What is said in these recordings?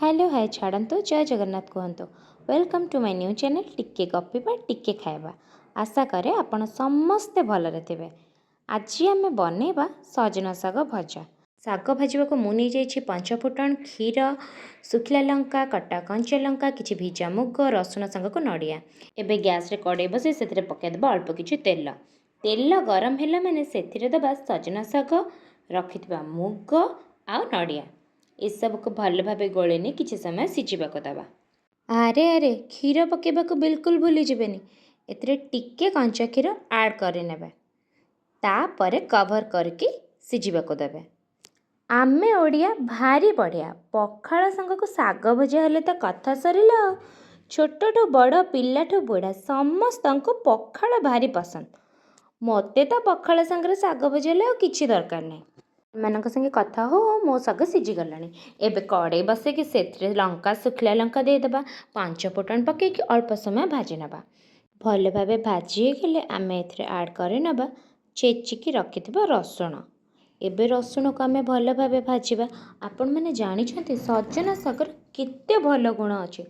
Hello, ହାଏ ଛାଡ଼ନ୍ତୁ, ଜୟ ଜଗନ୍ନାଥ କୁହନ୍ତୁ। Welcome to my new channel, ଟିକେ ଗପିବା ଟିକେ ଖାଇବା। ଆଶା କରେ ଆପଣ ସମସ୍ତେ ଭଲରେ ଥିବେ। ଆଜି ଆମେ ବନେଇବା ସଜନା ଶାଗ ଭଜା। ଶାଗ ଭାଜିବାକୁ ମୁଁ ନେଇଯାଇଛି ପଞ୍ଚ ଫୁଟଣ, କ୍ଷୀର, ଶୁଖିଲା ଲଙ୍କା, କଟା କଞ୍ଚା ଲଙ୍କା, କିଛି ଭିଜା ମୁଗ, ରସୁଣ ସାଙ୍ଗକୁ ନଡ଼ିଆ। ଏବେ ଗ୍ୟାସ୍ରେ କଡ଼େଇ ବସେଇ ସେଥିରେ ପକାଇଦେବା ଅଳ୍ପ କିଛି ତେଲ। ତେଲ ଗରମ ହେଲା ମାନେ ସେଥିରେ ଦେବା ସଜନା ଶାଗ, ରଖିଥିବା ମୁଗ ଆଉ ନଡ଼ିଆ। ଏସବୁକୁ ଭଲ ଭାବେ ଗୋଳେଇ ନେଇ କିଛି ସମୟ ସିଝିବାକୁ ଦେବା। ଆରେ ଆରେ, କ୍ଷୀର ପକାଇବାକୁ ବିଲକୁଲ ଭୁଲିଯିବେନି। ଏଥିରେ ଟିକେ କଞ୍ଚା କ୍ଷୀର ଆଡ଼୍ କରିନେବେ। ତାପରେ କଭର୍ କରିକି ସିଝିବାକୁ ଦେବେ। ଆମେ ଓଡ଼ିଆ ଭାରି ବଢ଼ିଆ। ପଖାଳ ସାଙ୍ଗକୁ ଶାଗ ଭଜା ହେଲେ ତ କଥା ସରିଲା। ଆଉ ଛୋଟଠୁ ବଡ଼, ପିଲାଠୁ ବୁଢ଼ା, ସମସ୍ତଙ୍କୁ ପଖାଳ ଭାରି ପସନ୍ଦ। ମୋତେ ତ ପଖାଳ ସାଙ୍ଗରେ ଶାଗ ଭଜା ହେଲେ ଆଉ କିଛି ଦରକାର ନାହିଁ। ଏମାନଙ୍କ ସାଙ୍ଗେ କଥା ହଉ ହଉ ମୋ ଶାଗ ସିଝିଗଲାଣି। ଏବେ କଡ଼େଇ ବସେଇକି ସେଥିରେ ଲଙ୍କା, ଶୁଖିଲା ଲଙ୍କା ଦେଇଦେବା। ପାଞ୍ଚ ଫୁଟଣ ପକାଇକି ଅଳ୍ପ ସମୟ ଭାଜି ନେବା। ଭଲ ଭାବେ ଭାଜି ହେଇଗଲେ ଆମେ ଏଥିରେ ଆଡ଼୍ କରିନେବା ଛେଚିକି ରଖିଥିବା ରସୁଣ। ଏବେ ରସୁଣକୁ ଆମେ ଭଲ ଭାବେ ଭାଜିବା। ଆପଣମାନେ ଜାଣିଛନ୍ତି ସଜନା ଶାଗର କେତେ ଭଲ ଗୁଣ ଅଛି?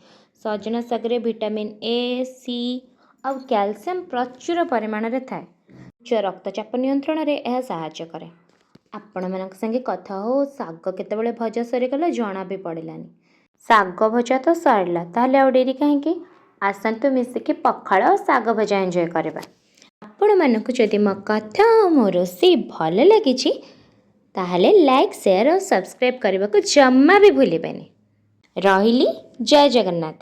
ସଜନା ଶାଗରେ ଭିଟାମିନ୍ ଏ, ସି ଆଉ କ୍ୟାଲସିୟମ୍ ପ୍ରଚୁର ପରିମାଣରେ ଥାଏ। ଉଚ୍ଚ ରକ୍ତଚାପ ନିୟନ୍ତ୍ରଣରେ ଏହା ସାହାଯ୍ୟ କରେ। ଆପଣମାନଙ୍କ ସାଙ୍ଗେ କଥା ହଉ ଶାଗ କେତେବେଳେ ଭଜା ସରିଗଲା, ଜଣା ବି ପଡ଼ିଲାନି। ଶାଗ ଭଜା ତ ସରିଲା, ତାହେଲେ ଆଉ ଡେରି କାହିଁକି? ଆସନ୍ତୁ, ମିଶିକି ପଖାଳ ଆଉ ଶାଗ ଭଜା ଏନ୍ଜୟ କରିବା। ଆପଣମାନଙ୍କୁ ଯଦି ମୋ କଥା ଆଉ ମୋ ରୋଷେଇ ଭଲ ଲାଗିଛି, ତାହେଲେ ଲାଇକ୍, ସେୟାର ଆଉ ସବସ୍କ୍ରାଇବ୍ କରିବାକୁ ଜମା ବି ଭୁଲିବେନି। ରହିଲି, ଜୟ ଜଗନ୍ନାଥ।